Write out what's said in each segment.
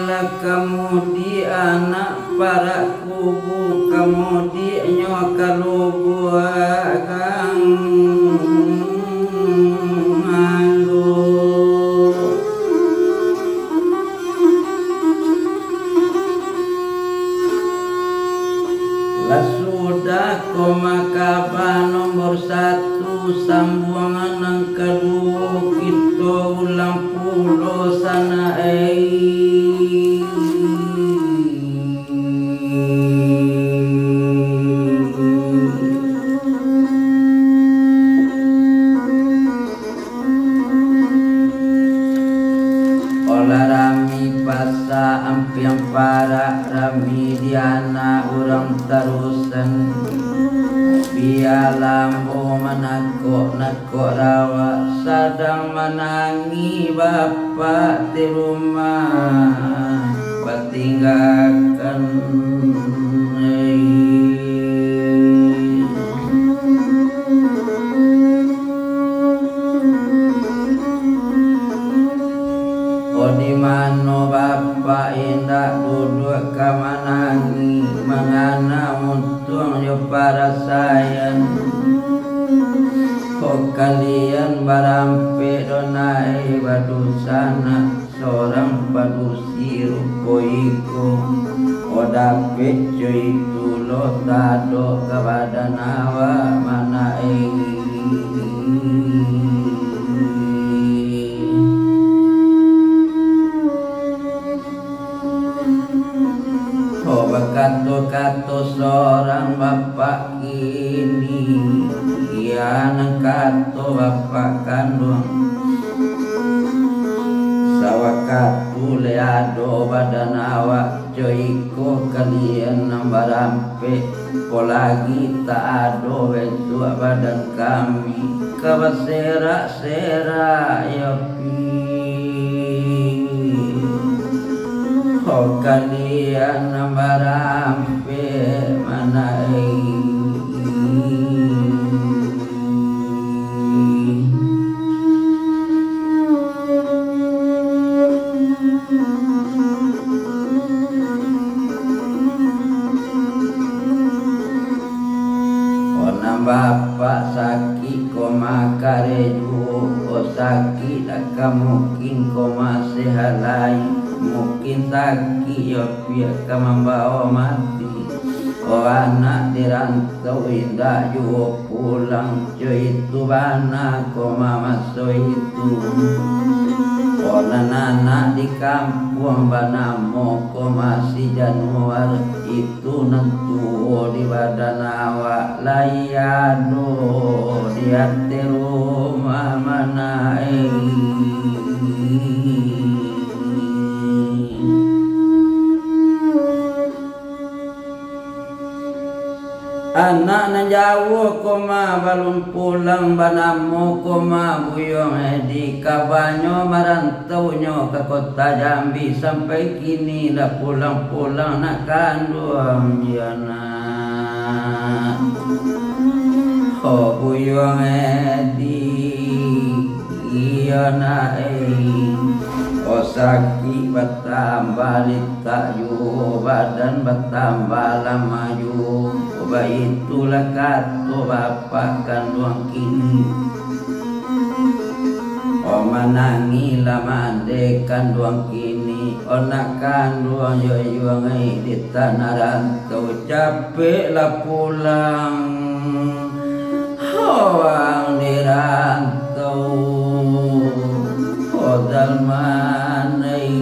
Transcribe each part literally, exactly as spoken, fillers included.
Lah ka mudiak anak parak kubu, ka mudiaknyo ka Lubuak Ganggo. Lah sudah ko mah kaba nombor satu, sambuangan nan kaduo kito ulang pulo sanak ai. Olah rami pasak ampiang parak, rami di anak urang tarusan. Bialah ambo manakok-nakok rawak, sadang manangih bapak di rumah batinggakan. Oh, di mano bapak indak duduak ka manangih, mangana untuang jo parasaian. Kok kalian barampek do nai badusanak, sorang padusi rupo iko. Oh, dapek co itu lo tadok ka badan awak manai. Oh, bakato-kato sorang bapak kini, iya nan kato bapak kanduang. Sawakatu lai ado badan awak, co iko kalian nan barampek, ko lagi tak ado bentuak badan kami, ka baserak-serak yo pi. Ho kalian nan barampek manai. Oh, nan bapak sakik ko mah kareh juo, oh, sakik dak ka mungkin ko mah sehat lai, mungkin sakik yo piak ka mambawo mati. Oh, anak di rantau indak juo pulang, co itu bana ko mah maso itu. Oh, nan anak di kampuang banamo ko mah si Januar, itu nan tuo di badan awak, lai ado di ateh rumah manai. Anak nan jauah ko mah balun pulang, banamo ko mah Buyuang Edi, kabanyo marantau nyo ka kota Jambi, sampai kini ndak pulang-pulang nak kanduang, iyo nak. Ho Buyuang Edi, iyo nak, eh. Oh, sakik batambah litak juo, badan batambah lamah juo. Baitulah kato bapak kanduang kini. Oh, manangihlah mandeh kanduang kini. Oh, nak kanduang yo yuang ai di tanah rantau, capeklah pulang. Ho ang di rantau, ho Dalman ai.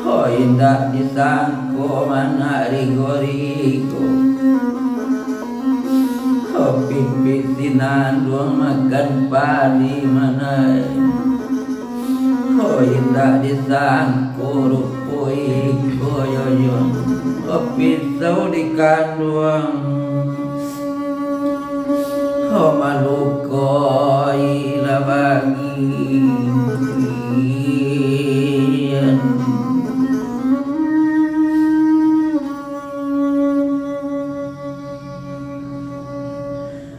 Ho indak disangko manak rigo-rigo. Ho pipih sinanduang makan padi manai. Ho indak disangko rupo iko yo yo. Ho pisau di kanduang. Ho malukoi lah bagian.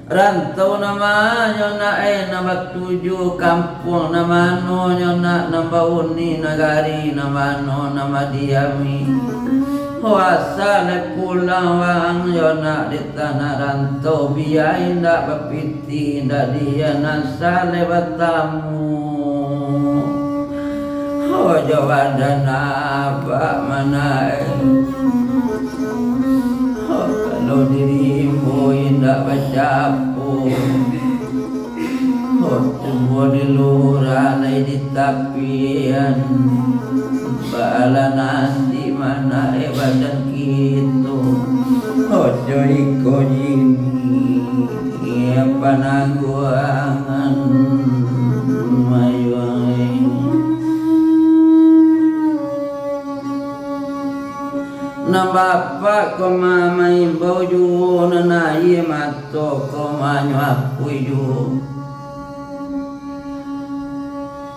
Rantau namanyo Nyo nak, eh, nan batuju kampuang nan mano nyo nak, nan bauni nagari nan mano nan badiami. Ho, asa lai pulang waang nyo nak di tanah rantau, bia indak bapiti, indak dian, asa lai batamu. Ho, jo badan abak manai. Ho, kalau dirimbo indak bacapo. Ho, tumbuah di lurah lai di tapian. Baalah nasib manai badan kito. Ho, jo iko jini. Iyo panangguangan, mayuang. Nan bapak ko ma-, maimbau juo, nan aia mato ko manyuapui juo.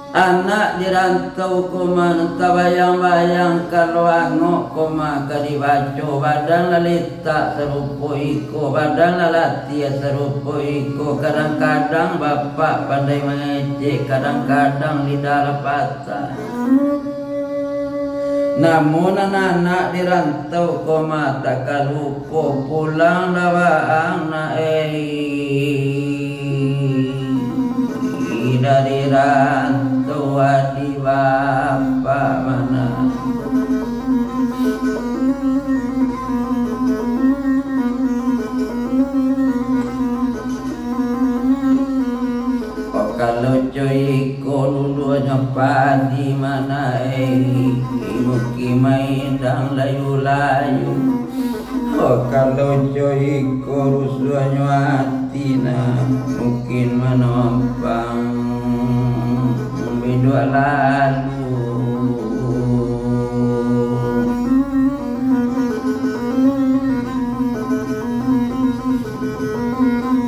Anak di rantau ko ma, nan tabayang-bayang, kalau angok ko ma ka dibaco, badan lah litak sarupo iko, badan lah latiah sarupo iko, kadang-kadang bapak pandai mangecek, kadang-kadang lidah lah patah. Namun anak-anak di rantau ko ma tak ka lupo, pulang lah waang nak, eh. Dari rantau adi bapak manai. Oh, kalau co iko luluahnyo padi manai, mungkin maidang layu-layu. Oh, kalau co iko rusuahnyo ati nah, mungkin manompang biduak lalu.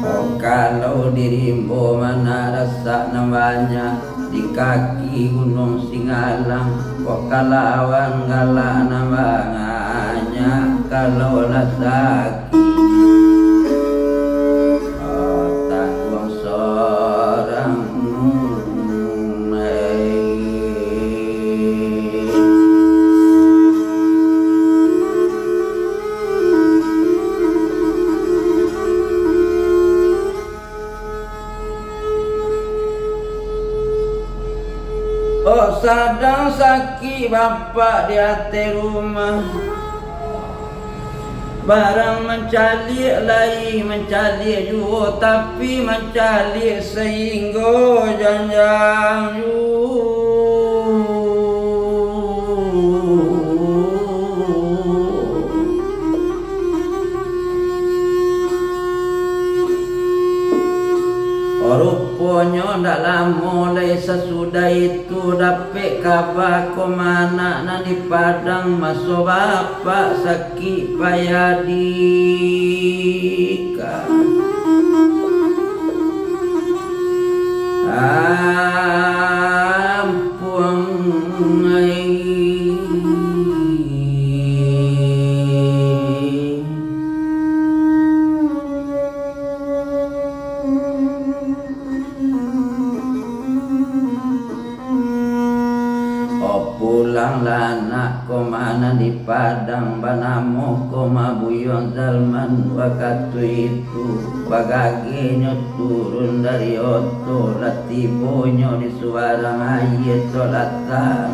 Oh, kalau di rimbo manai rasak nan banyak, di kaki Gunuang Singgalang, kok kalawan galak nan banyak, kalau lah sakik, oh, tangguang sorang. Oh, sadang sakik bapak di ateh rumah. Barang mancaliak lai mancaliak juo, tapi mancaliak sainggo janjang juo. Ruponyo ndak lamo lai sasudah itu, dapek kaba ko ma anak nan di Padang, maso bapak sakik payah di kampuang ai. Oh, pulanglah anak ko ma nan di Padang, banamo ko ma Buyuang Zalman. Wakatu itu, bagagenyo turun dari oto, lah tibonyo di subarang aia Tolatan.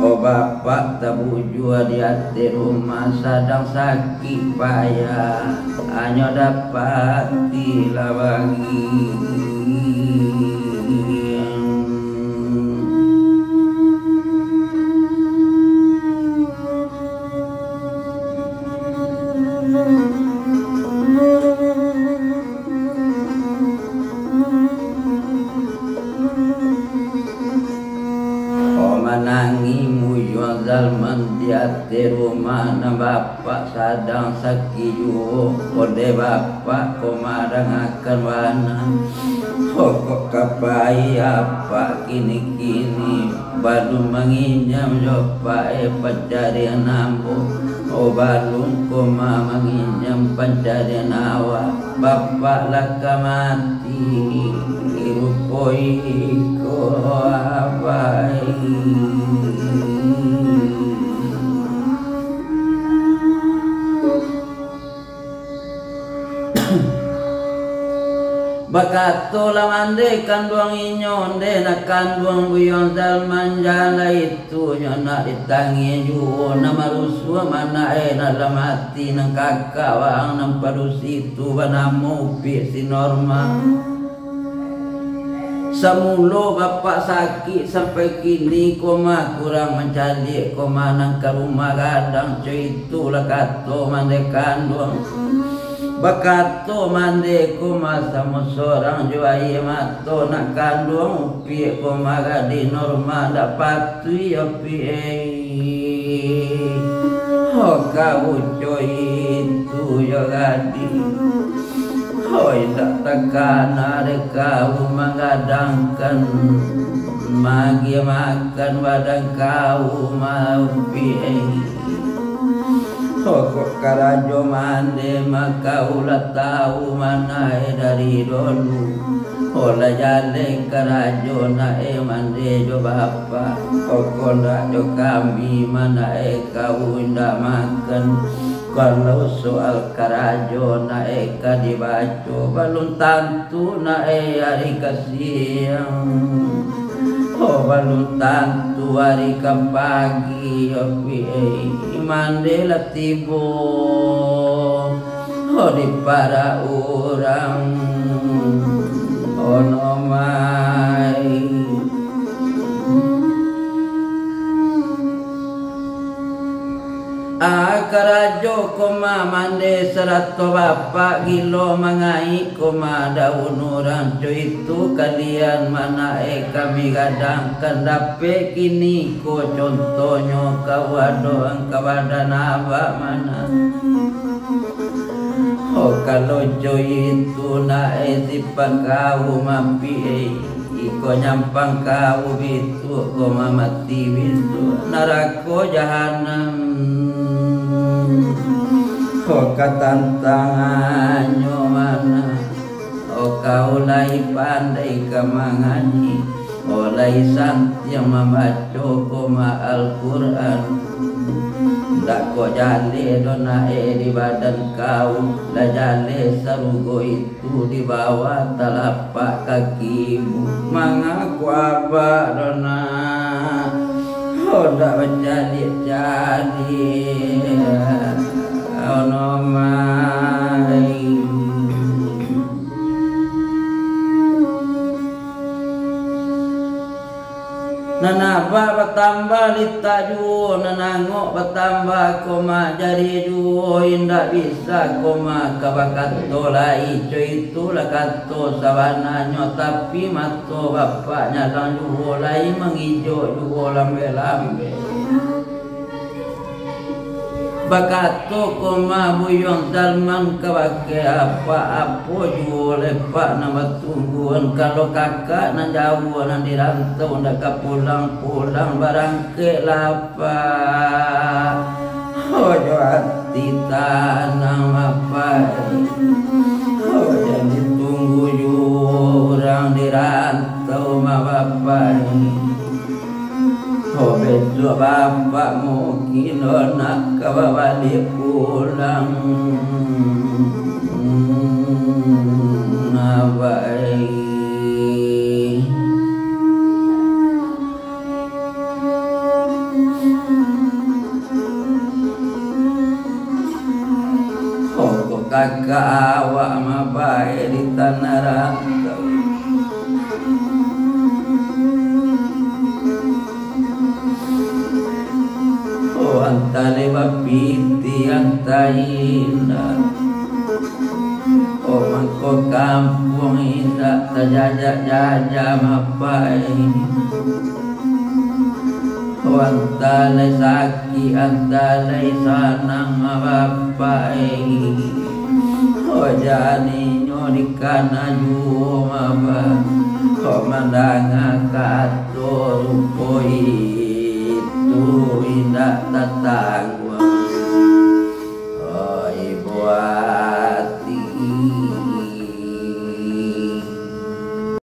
Oh, bapak tabujua di ateh rumah, sadang sakik payah, hanyo dapati lah bagian. Oh, manangih Buyuang Zalman di ateh rumah, nan bapak sadang sakik juo. Ondeh bapak ko madangakan bana. Oh, kok ka pai apak kini-kini, balun manginjam jo apak, eh, pancarian ambo. Oh, balun koma manginyam pancarian awak, bapak lah ka mati, rupo iko abai. Bakatolah mandeh kanduang inyo, ndeh nak kanduang Buyuang Salman, jalai tu nyo nak ditangih juo, nak marusuah manae dalam ati nan kakak waang nan padusi tu banamo Upiak si Norma. Samulo bapak sakik sampai kini koma kurang mancaliak koma nan ka rumah gadang, co itulah kato mandeh kanduang. Bakato mandeh koma samo sorang jo aia mato, nak kanduang Upiak koma gadih Norma, ndak patuik yo Upiak ei. Ho kau co itu yo gadih. Ho indak takana dek kau manggadangkan, magiah makan badan kau ma Upiak ei. Pokok karajo mandeh mah kau lah tau manae dari dolu. Olah jaleh karajo nae mandeh jo bapak. Pokok ndak jo kami manae kau indak makan. Kalau soal karajo nae ka dibaco, balun tantu nae ari ka siang. Ho balun tantu ari ka pagi, Upiak ei, mandeh lah tibo, ho di parak urang, ono mai. Ah, karajo koma mandeh sarato bapak, gilo mangaik koma daun urang, co itu kalian manae kami gadangkan, dapek kini ko contohnyo kau adoan ka badan abak manae. Oh, kalau co itu nae sipat kau ma Upiak ei. Iko nyampang kau bituak, ko mamati bituak narako jahanam. Ko ka tantangannyo manae, o kau lai pandai ka mangaji, o lai santiang mambaco ko ma Al-Quran. Ndak ko jaleh doh nae di badan kau, lah jaleh sarugo itu. Tu di bawah talapak kakimu. Mangaku abak dona, ho ndak bacaliak-caliak, ono mai. Nan abak batambah litak juo, nan angok batambah koma jari juo, indak bisa koma ka bakato lai, co itulah kato sabananyo, tapi mato bapak nyalang juo, lai mangijok juo lambek-lambek. Bakato koma Buyuang Salman kabake apak, apo juo lepak nan batungguan, kalau kakak nan jauah nan di rantau ndak ka pulang-pulang, barangkeklah apak. Ho jo ati tanang apak, ho jan ditunggu juo urang di rantau ma bapak. Ho, bisuak bapak mungkin nak ka babaliak pulang, abai. Ho, kok kakak awak mabae di tanah rantau. Oh, antah lai bapitih, antah indak. Oh, mangko kampuang indak tajajak-jajak mapai. Oh, antah lai sakik, antah lai sanang, bapak eh. Oh, jan inyo dikana juo, bapak. Oh, mandanga ka